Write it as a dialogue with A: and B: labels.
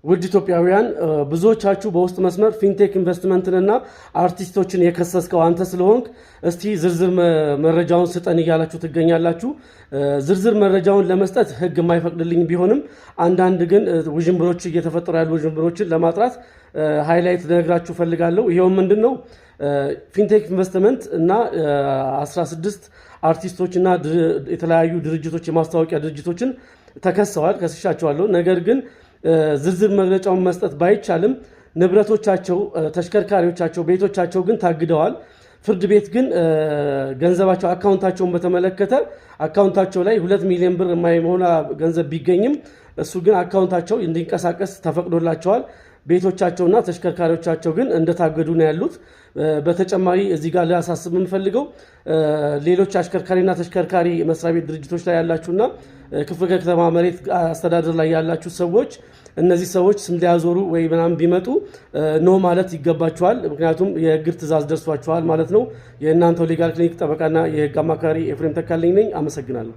A: ውድ ኢትዮጵያውያን፣ ብዙዎቻችሁ በውስጥ መስመር ፊንቴክ ኢንቨስትመንትንና አርቲስቶችን የከሰስከው አንተ ስለሆንክ እስቲ ዝርዝር መረጃውን ስጠን እያላችሁ ትገኛላችሁ። ዝርዝር መረጃውን ለመስጠት ሕግ የማይፈቅድልኝ ቢሆንም አንዳንድ ግን ውዥንብሮች እየተፈጠሩ ያሉ ውዥንብሮችን ለማጥራት highlight ልነግራችሁ ፈልጋለሁ። ይኸውም ምንድን ነው? ፊንቴክ ኢንቨስትመንት እና 16 አርቲስቶች እና የተለያዩ ድርጅቶች፣ የማስታወቂያ ድርጅቶችን ተከሰዋል፣ ከስሻቸዋለሁ። ነገር ግን ዝርዝር መግለጫውን መስጠት ባይቻልም ንብረቶቻቸው፣ ተሽከርካሪዎቻቸው፣ ቤቶቻቸው ግን ታግደዋል። ፍርድ ቤት ግን ገንዘባቸው አካውንታቸውን በተመለከተ አካውንታቸው ላይ 2 ሚሊዮን ብር የማይሞላ ገንዘብ ቢገኝም እሱ ግን አካውንታቸው እንዲንቀሳቀስ ተፈቅዶላቸዋል። ቤቶቻቸውና ተሽከርካሪዎቻቸው ግን እንደታገዱ ነው ያሉት። በተጨማሪ እዚህ ጋር ሊያሳስብ የምፈልገው ሌሎች አሽከርካሪና ተሽከርካሪ መስሪያ ቤት ድርጅቶች ላይ ያላችሁና ክፍለ ከተማ መሬት አስተዳደር ላይ ያላችሁ ሰዎች እነዚህ ሰዎች ስም ሊያዞሩ ወይ ምናምን ቢመጡ no ማለት ይገባችኋል። ምክንያቱም የህግ ትዕዛዝ ደርሷችኋል ማለት ነው። የእናንተው legal clinic ጠበቃና የህግ አማካሪ ኤፍሬም ተካልኝ ነኝ። አመሰግናለሁ።